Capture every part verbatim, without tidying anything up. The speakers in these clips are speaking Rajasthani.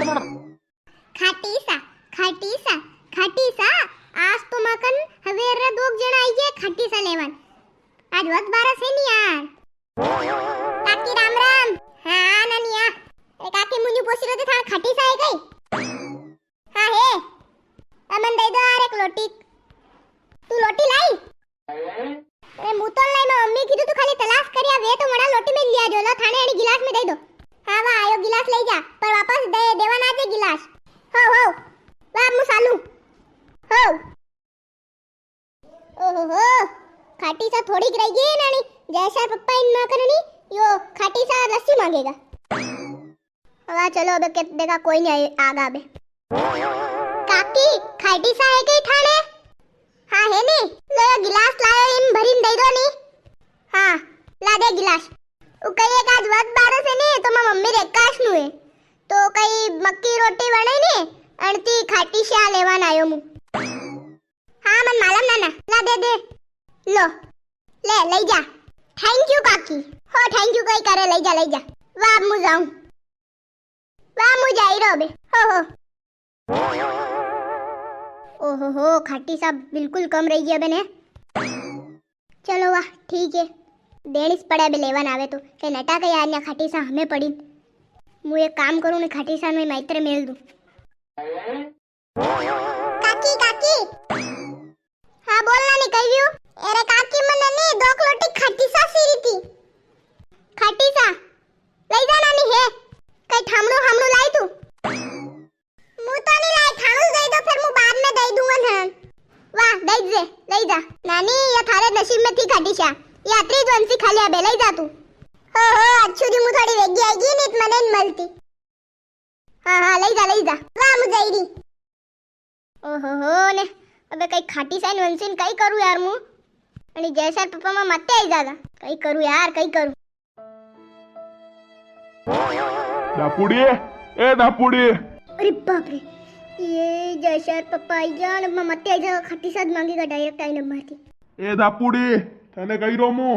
खाटी सा, खाटी सा, खाटी सा। आज तो मकन हवेर रे दो जणा आई गया खाटी सा लेवन। आज वत बारस है नी यार। काकी राम राम। हाँ नानिया। ए काकी, मुन्यू पोसी रो थे, थान खाटी सा है कई? हाँ है। अमन दे दो यार एक लोटी। तू लोटी लाई? ए, मु तो लाई, मैं मम्मी कीधु तू खाली तलाश करिया वे तो मड़ा लोटी में लिया जो, लो थाने एनी गिलास में दे दो। हाँ, वाह, आयो गिलास ले जा, पर वापस दे, देवा ना जे गिलास। हो, हो, वाह, मु सालू। हो। ओहो हो, खाटी सा थोड़ी रह गई नानी, जैसा पप्पा इन मां करनी, यो खाटी सा लस्सी मांगेगा। वाह, चलो, अबे के देखा, कोई नी आगा अबे। काकी, खाटी सा है कई थाने? हाँ, है नी। लो, यो गिलास लायो, इम भरीन दे दो नी। हाँ, ला दे गिलास। उ कई एक आज वत बारस है नी, तो मां मम्मी रे एकाश नु है। तो कई मक्की रोटी बनाई नी, अणती खाटी सा लेवान आयो मु। हाँ, मन मालूम नाना, ला दे दे। लो, ले, ले जा। Thank you काकी। हो, thank you कई करे, ले जा, ले जा। वाह, अब मु जाऊं। वाह, मु जाई रो बे। हो, हो। ओहो हो, खाटी सा बिल्कुल कम रही गया बने। चलो वाह, ठीक है। देनी स पड़े बे लेवन आवे तो। के नटा के यार, न्या खाटी सा हमें पड़ी। मु एक काम करूं ने, खाटी सा में माइत्र मेल दूं। काकी, काकी। हाँ, बोल नानी, कई व्यू? अरे काकी, मने नी दो लोटी खाटी सा सीरी थी। खाटी सा? ले जा नानी है। कई ठामणो, हामणो लाई तू? मु तो नी लाई, थाणू दे दो, फिर मु बाद में दे दूंगा ना। वाह, दे दे, ले जा। नानी, ये थारे नसीब में थी खाटी सा। ये अतरी जो अंसी खा लिया बे, ले जा तू। हो, हो, अच्छू दी मु थोड़ी वेगी आएगी, नी तो मने नी मलती। हाँ, हाँ, लई जा, लई जा। वाह, मु जाई री। ओहो हो ने, अबे कई खाटी साइन वंसिन कई करू यार मु? अणी जयसर पप्पा मां मते आई जागा। कई करू यार, कई करू? दापुड़ी, ए दापुड़ी। अरे बाप रे, ये जयसर पप्पा आई गया ने, मां मते आई जागा, खाटी साथ मांगेगा डायरेक्ट आई नंबर थी। ए दापुड़ी, थाने कई रो मु?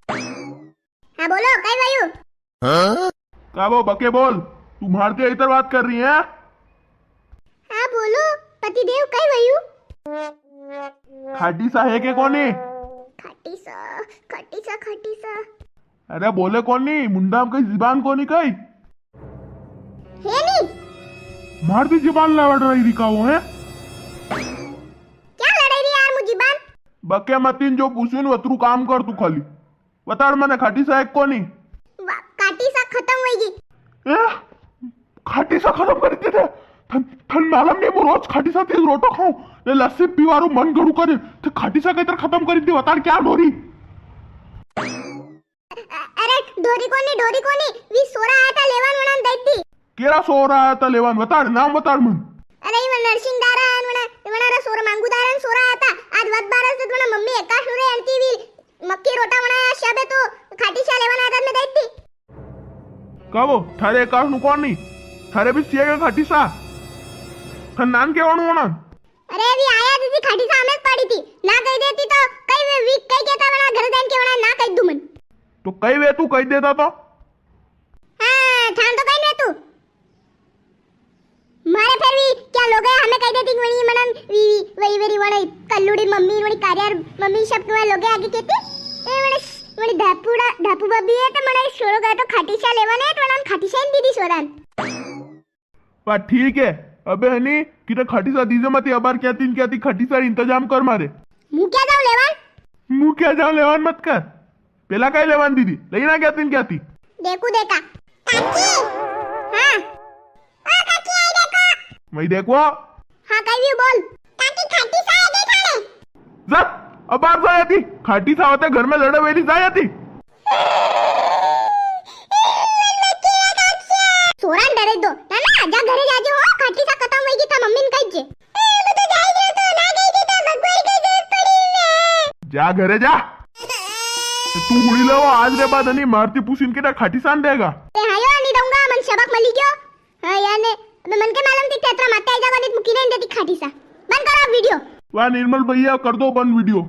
हाँ, बोलो, कई वयू? हाँ? का वो बके बोल, तू मारती इधर बात कर रही है? हाँ, बोलो, पतिदेव, कई वयू? खाटी सा है के कोनी? खाटी सा, खाटी सा, खाटी सा। अरे बोले कोनी, मुंडा में कई जीबान कोनी कई? है नी? मारती जीबान लड़ रही रिकाओ है? क्या लड़ाई री यार मु जीबान? बके मतीन जो पूछून वतरू काम कर तू खाली। बताड़ मने खाटी सा है कोनी? वा-, खाटी सा खत्म होई गई। ए? खाटी सा खत्म करी दी थे? थन, थन मालूम नी, मु रोज खाटी सा थी रोटो खाऊं, ने लस्सी पीवारो मन गड़ू करे, थे खाटी सा कैतर खत्म करी दी, बताड़ क्या ढोरी? अ-, अरे, ढोरी कोनी, ढोरी कोनी, वी सोरा आया था लेवान, वणान दे दी। केरा सोरा आया था लेवान? बताड़, नाम बताड़ मन। अरे, इवन नरसिंह दारा, वणा, वणा रा सोरा मांगू दारा न सोरा आया था। आज वत बारस तो वणा मम्मी एकाश नु रे अंती वी मक्की रोटा बनाया, शबे तो खाटी सा लेवान आदर में दे दी। का वो, थारे एकाश नु कोनी? थारे भी सिया का खाटी सा? थन नान के वणु वणा? अरे, वी आया दीदी, खाटी सा हमें पड़ी थी। ना कही देती तो कई वे, वी कई कहता वणा घर जान के वणा ना कही दू मन। तो कई वे तू कही देता तो? हाँ, थान तो कई वे तू। मारे फिर भी क्या लोग है, हमें कही देती कि वणी मनन वी, वी, वही मेरी वणी कल्लूड़ी मम्मी, वणी कारियार मम्मी सब तुम्हारे लोग आगे कहती। ए, वणी, वणी धापूड़ा, धापू बब्बी है तो मना सोरो गया तो खाटी सा लेवा ने, तो वणा खाटी सा ही दीदी सोरान। बा ठीक है। अबे हनी, किने खाटी सा दीजे मती, अबार क्या तीन क्या ती खाटी सा इंतजाम कर मारे। मु क्या जाऊं लेवान? मु क्या जाऊं लेवान मत कर। पेला काई लेवान दीदी, लेना क्या तीन क्या ती? देखू देखा। काकी। हाँ। ओ काकी, आई देखो। वही देखो। हाँ, कई भी बोल। काकी, खाटी सा है देखा ने। जा, अबार जा याती, खाटी सा होते घर में लड़े वेली जा याती। सोरान डरे दो। ना, ना, जा घरे जाजे हो, खाटी सा खत्म होई गी था मम्मी ने कही जे। ए, मु तो जाई रह्यो तो ना गई थी तो भगवान की जरूरत पड़ी ने। जा घरे जा। तू हुणी लो, आज रे बाद अनी मारती पूछिन के ना खाटी सान देगा। ते हाँ यो, नी दूंगा, मन सबक मली गयो। हाँ यार ने, अबे मन के मालूम थी, तेतरा माते आई जावा, नी तो मुकी नहीं देती खाटी सा। बंद करो वीडियो। वाह निर्मल भैया, कर दो बंद वीडियो।